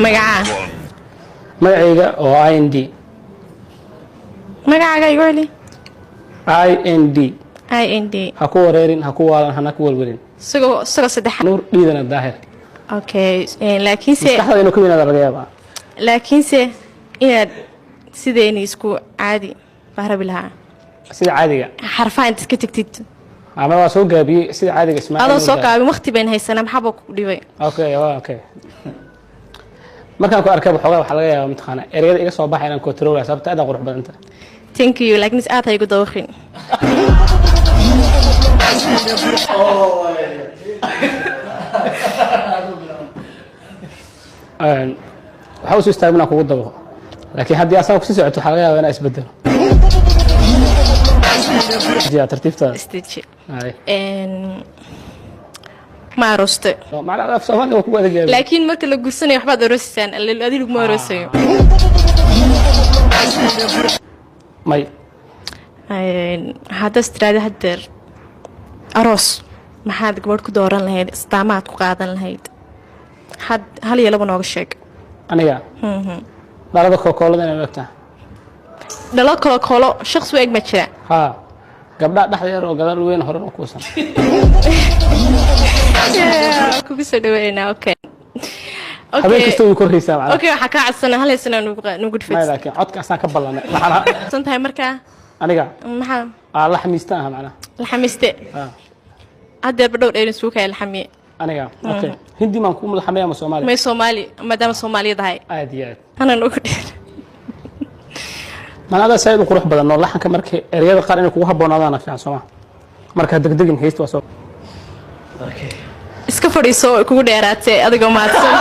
Magacaa? Magacayga oo i n d. Magacaaga igu celi. I n d. I n d. Ha ku wareerin, ha ku waalan, hana ku welwelin. Isagoo saddexaad. Nuur Dhiidana Daahir. Okay, laakiinse maskaxdaada inuu ka weynaada laga yaabaa. Laakiinse inaad sideeni isku caadi baa rabi lahaa. Sida caadiga. Xarfaha intaad ka tegtid. Ama waa soo gaabiyey sida caadiga, Ismaaciil. Adoo Nuur soo Daahir. gaabin, waqti bayn haysanaa, maxaaba ku dhibay? Okay, waa okay. Markaan ku arkay waxoogaa waxaa laga yaabaa, mataqaana, ereyada iga soo baxay inaan control, sababta aad qurux badan tahay. Thank you, laakiinse aad ha igu dawaqin. Waxaa usoo istaagay inaan kugu dabaqo, laakiin haddii asaga kusii socoto waxaa laga yaabaa inaan isbedelo. Ya, tartiibtaada. Isteji. Ay. Ma arooste? Macnaha af Soomaaliga waa kugu adag yahay. Laakiin marka la guursanayo waxbaad aroositaan, adi laguma aroosayo. May. Haddaas tiraahdo haddeer aroos, maxaad gabadh ku dooran lahayd, istaamaad ku qaadan lahayd? Had hal iyo laba nooga sheeg. Aniga dhalada kokoolada inay u egtahay. Dhalo kalo kolo shaqsi u eg ma jira. Haa, gabdhaha dhexda yar oo gadaal weyn, horena kuusan. Kugu soo dhaweynaa. Okay. Habeen kasta way korhaysaa macnaha. Okay, waxaa kaa codsanaa hal heesana nugu May. dhufid. Laakiin codka asaan ka ballanay macnaha. San tahay markaa. Aniga maxaa? Aa, la xamiista ah macnaha. Laxamiste. Haa. Haddeerba dhowr dheerin suuka laxamiye. Aniga, okay, Hindi maan ku laxamay ama Soomaali? May, Soomaali, maadaama Soomaaliya tahay. Aad iyo aad. Hana nugu dheer. Man adaa saaid u qurux badan oo laxanka markii ereyada qaar inay kugu habboonaadaana fiican sooma? Marka degdegin, heesta waa soo Iska fadhiiso, way kugu dheeraatee, adigoo mahadsan.